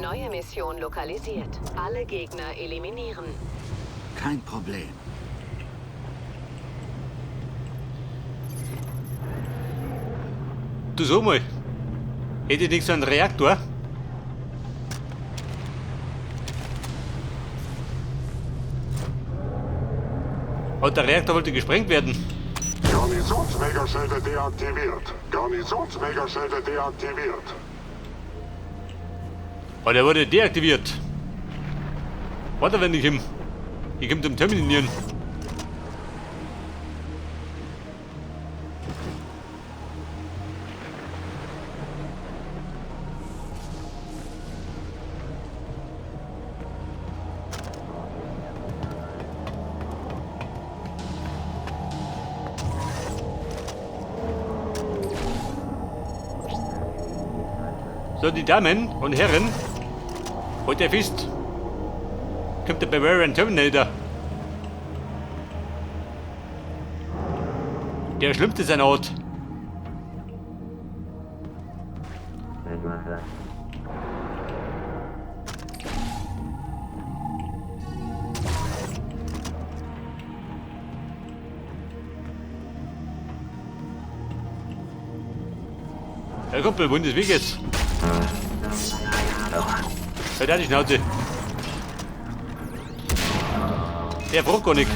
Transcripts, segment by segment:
Neue Mission lokalisiert. Alle Gegner eliminieren. Kein Problem. Du sag mal, hätte ich nicht so einen Reaktor? Und der Reaktor wollte gesprengt werden. Garnisonsmegaschilde deaktiviert. Garnisonsmegaschilde deaktiviert. Und er wurde deaktiviert. Warte, wenn ich ihm. Ich komme zum Terminieren. So, die Damen und Herren, heute Fist kommt der Bavarian Terminator. Der schlimmste seiner Art. Herr Kumpel, wohin das Weg jetzt? Halt die Schnauze. Der braucht gar nicht.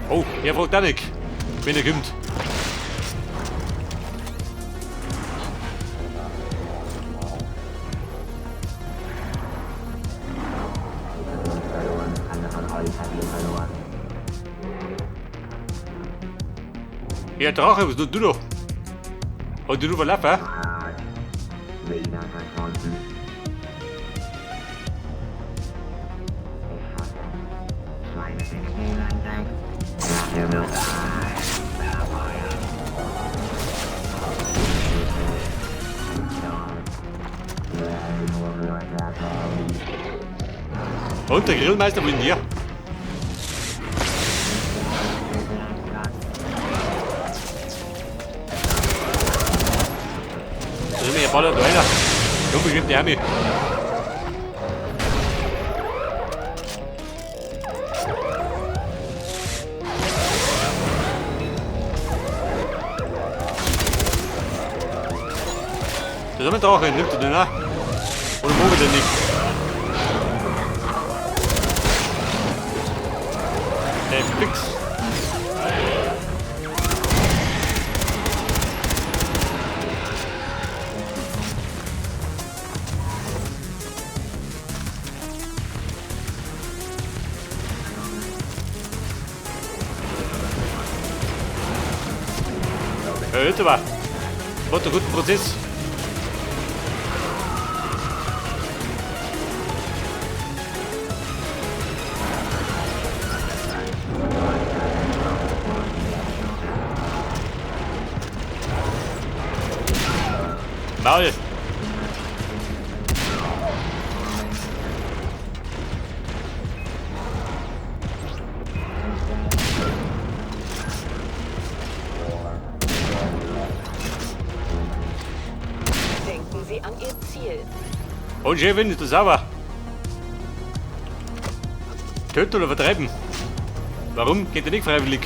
Oh, der fragt auch nicht, wenn er kommt. Ja, Drache, was tust du da? Hat du verlaufen? Und der Grillmeister, wo ist denn der? Da sind wir ja ballert einer. Unbestimmt der Army. Da ist ein Drache, nimmt er den auch? Oder mag er den nicht? Der fix. Ja, hört aber. Macht einen guten Prozess. Maul. Denken Sie an Ihr Ziel. Und Chefin, ist das sauber? Töten oder vertreiben? Warum geht er nicht freiwillig?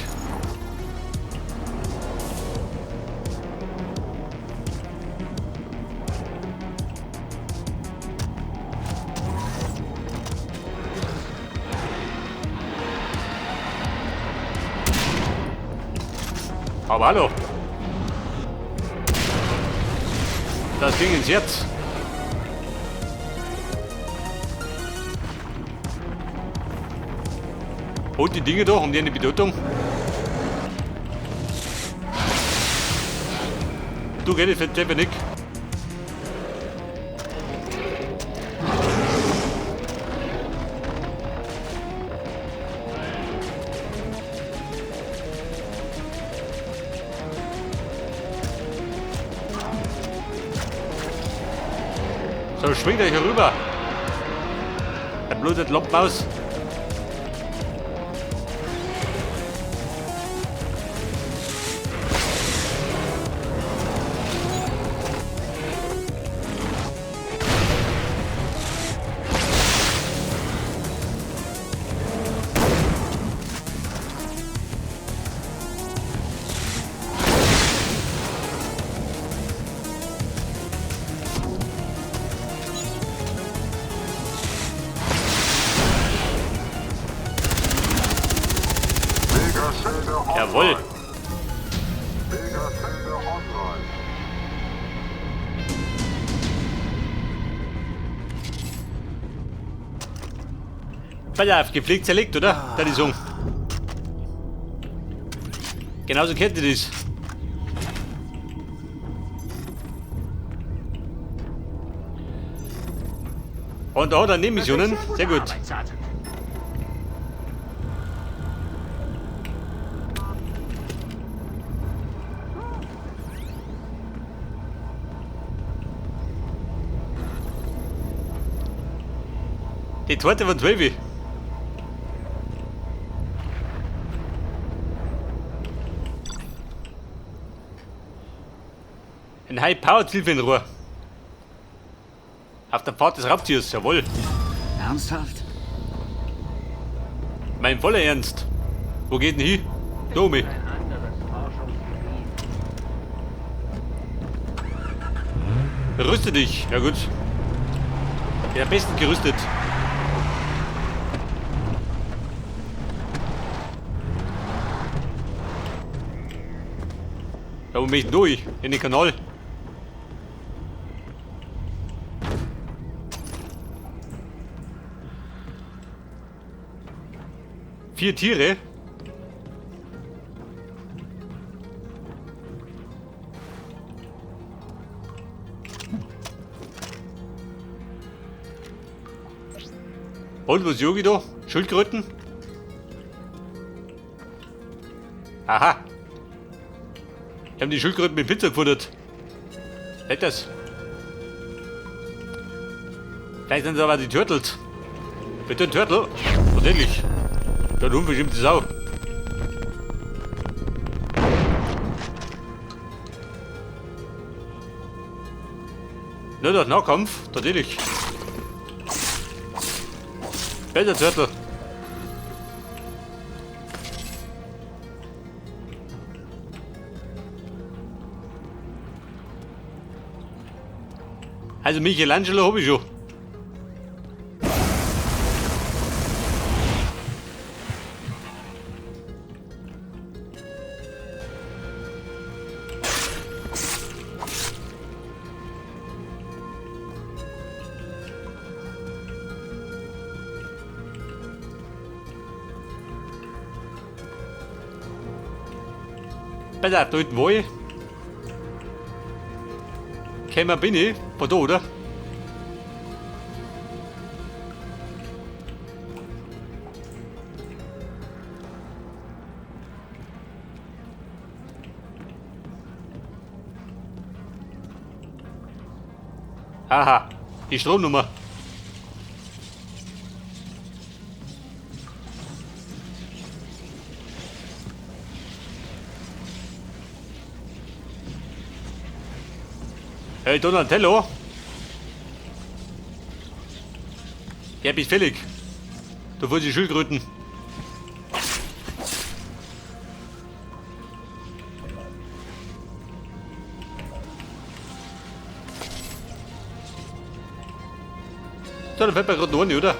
Aber hallo. Das ging ins Herz. Holt die Dinge doch um die eine Bedeutung. Du gehst für den nicht. So, schwingt euch rüber. Er blutet Lampmaus. Megaschilde online. Jawohl. Megaschilde online. Pass auf, gepflegt zerlegt, oder? Da die Song. Genauso kennt ihr das. Und da hat er Nebenmissionen. Sehr gut. Die Torte von 12. Ein High Power Zielfernrohr. Auf der Fahrt des Raubtiers, jawohl. Ernsthaft? Mein voller Ernst. Wo geht denn hin? Da oben. Rüste dich. Ja gut. Bin am besten gerüstet. Ja, wo bin ich denn durch? In den Kanal. Vier Tiere. Und was Yogi da? Schildkröten? Aha. Die haben die Schildkröten mit Pizza gefuttert. Nett das. Vielleicht sind es aber die Turtles. Bitte ein Turtle? Tatsächlich. Der unverschämte Sau. Nur der Nahkampf, natürlich. Besser Turtle. Also Michelangelo hab ich schon. Pass auf, da hinten wo ich. Kämmer bin ich. Von da, oder? Aha, die Stromnummer. Hey Donatello! Ja, bist fällig. Du wolltest die Schildkröten. So, da fällt mir gerade noch eine, oder?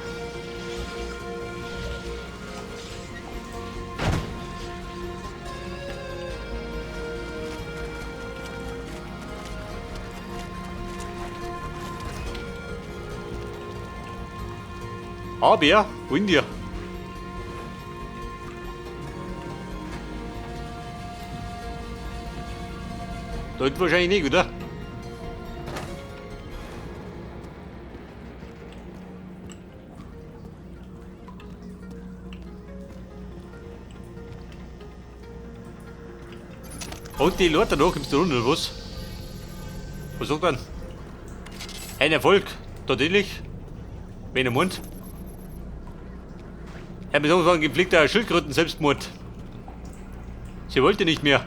Aber, wo in dir? Da hinten wahrscheinlich nicht, oder? Und die Leute noch, kommst du runter, oder was? Was sagt man? Ein Erfolg, tatsächlich. Wenn er meint. Er hat mir so ein gepflegter Schildkröten-Selbstmord. Sie wollte nicht mehr.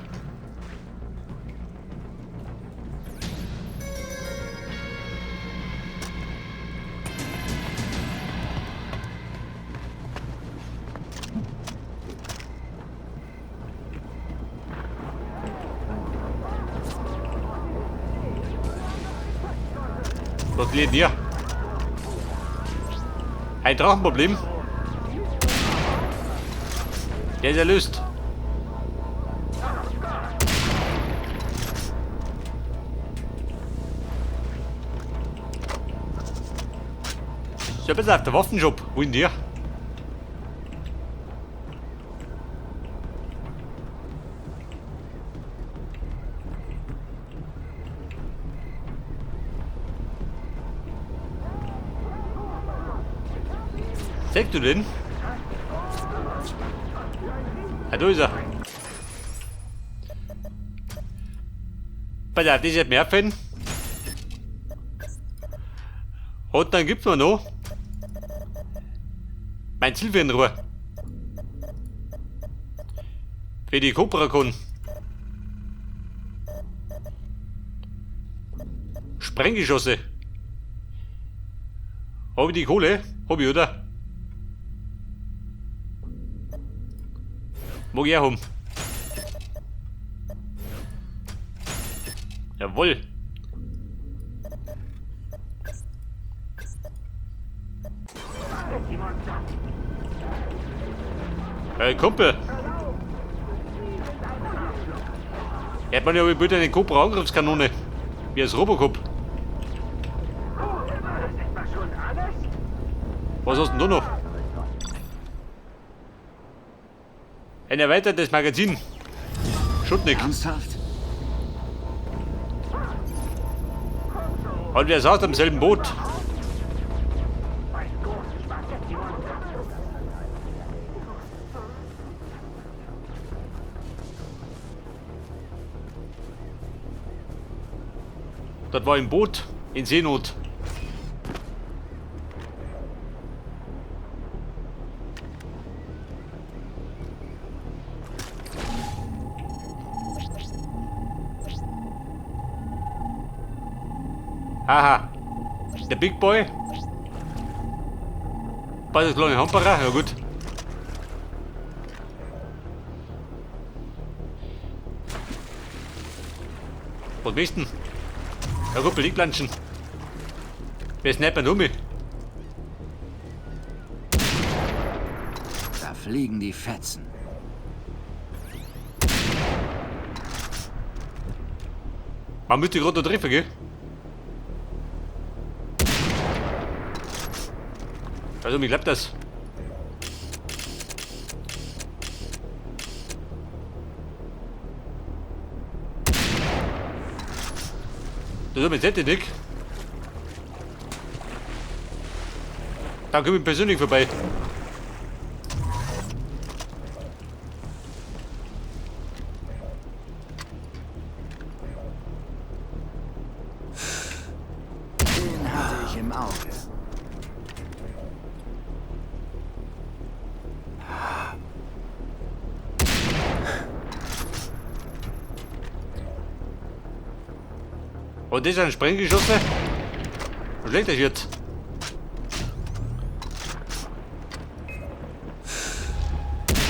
Was liegt hier? Ein Drachenproblem. Der ist erlöst. So, pass auf, der Waffenshop. Wo ist denn der? Zeig du den? Ah, da ist er. Pass auf, das wird mir auffallen. Und dann gibt's mir noch mein Zielfernrohr. Für die Cobra Con. Sprenggeschosse. Hab ich die Kohle? Hab ich, oder? Mag ich auch haben. Jawohl. Hey Kumpel. Er hat man ja bitte eine Cobra-Angriffskanone. Wie als Robocop. Was hast denn du noch? Ein erweitertes Magazin. Schutnik. Ernsthaft? Und wer saß am selben Boot? Das war im Boot in Seenot. Haha. Der Big Boy. Bei der kleine Hamperer, ja gut. Was möchtest du denn? Ja gut, Belegplanschen. Wer ist nicht um mich? Da fliegen die Fetzen. Man müsste gerade noch treffen, gell? Also, mir klappt das. Das ist mit Nick. Da komme ich persönlich vorbei. Den hatte ich im Auge. Und das ist ein Sprenggeschosse? Was schlägt das jetzt?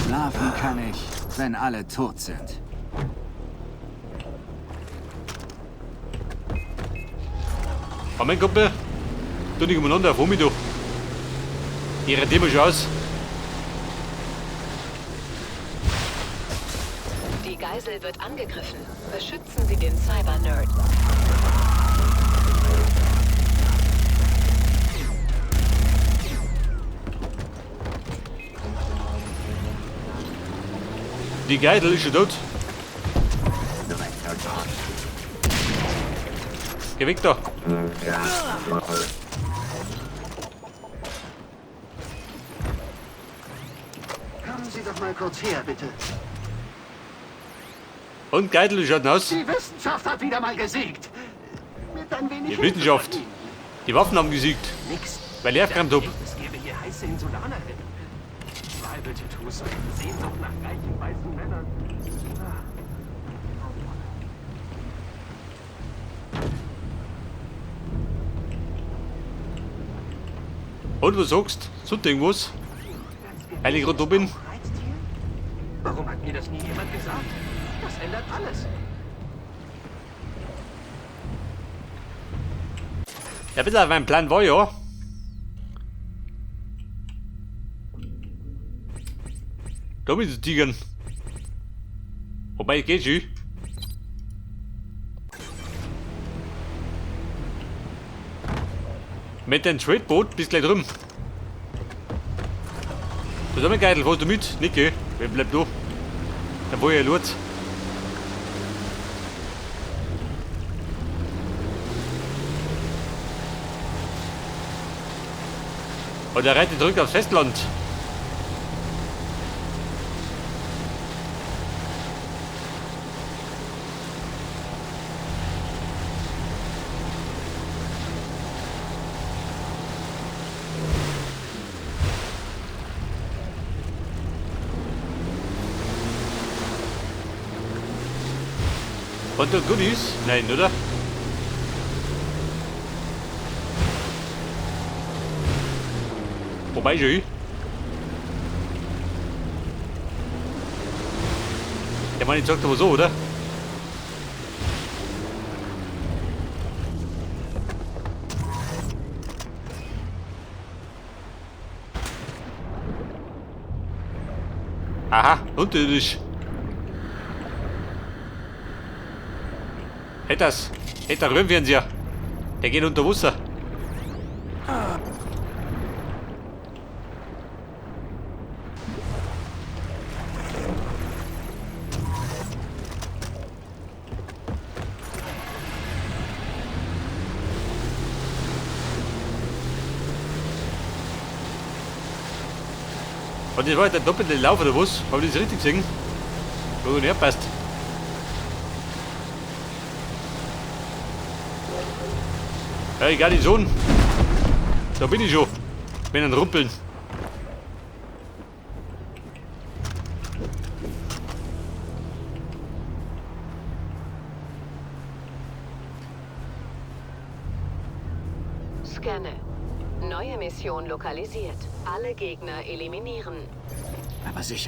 Schlafen kann ich, wenn alle tot sind. Moment, Kumpel. Tu nicht umeinander, auf mich, du. Ich rentiere mich schon aus. Die Geisel wird angegriffen. Beschützen Sie den Cyber-Nerd. Die Geisel ist schon tot. Geh weg da. Kommen Sie doch mal kurz her, bitte. Und Geisel, wie schaut denn aus? Die Wissenschaft hat wieder mal gesiegt. Mit ein wenig Die Wissenschaft. Die Waffen haben gesiegt. Nix. Weil ich aufgeräumt hab. Es gäbe hier heiße Insulanerinnen. Tribal-Tattoos und Sehnsucht nach reichen weißen Männern. Und was sagst? Sonst irgendwas? Weil ich gerade da bin. Warum hat mir das nie jemand gesagt? Das ändert alles. Ja, bitte, mein Plan war ja. Da mit den Tigern. Wobei, geht schon. Mit dem Tradeboot bist gleich drüben. Was haben wir Geidel? Fährst du mit? Nicht, gell? Wer bleibt da? Dann wo ich ja Lutz. Und er reitet zurück aufs Festland. Und der Goodies? Nein, oder? Wobei schon. Der Mann, sagt aber so, oder? Aha, unterirdisch. Hätt das. Hätt der Röhrenfernseher. Der geht unter Wasser. Und das war halt der doppelte Lauf oder was? Hab ich das richtig gesehen? Wo du nicht passt. Hey, Garnison. Da bin ich schon. Wenn ein Rumpeln. Scanne. Neue Mission lokalisiert. Alle Gegner eliminieren. Aber sicher.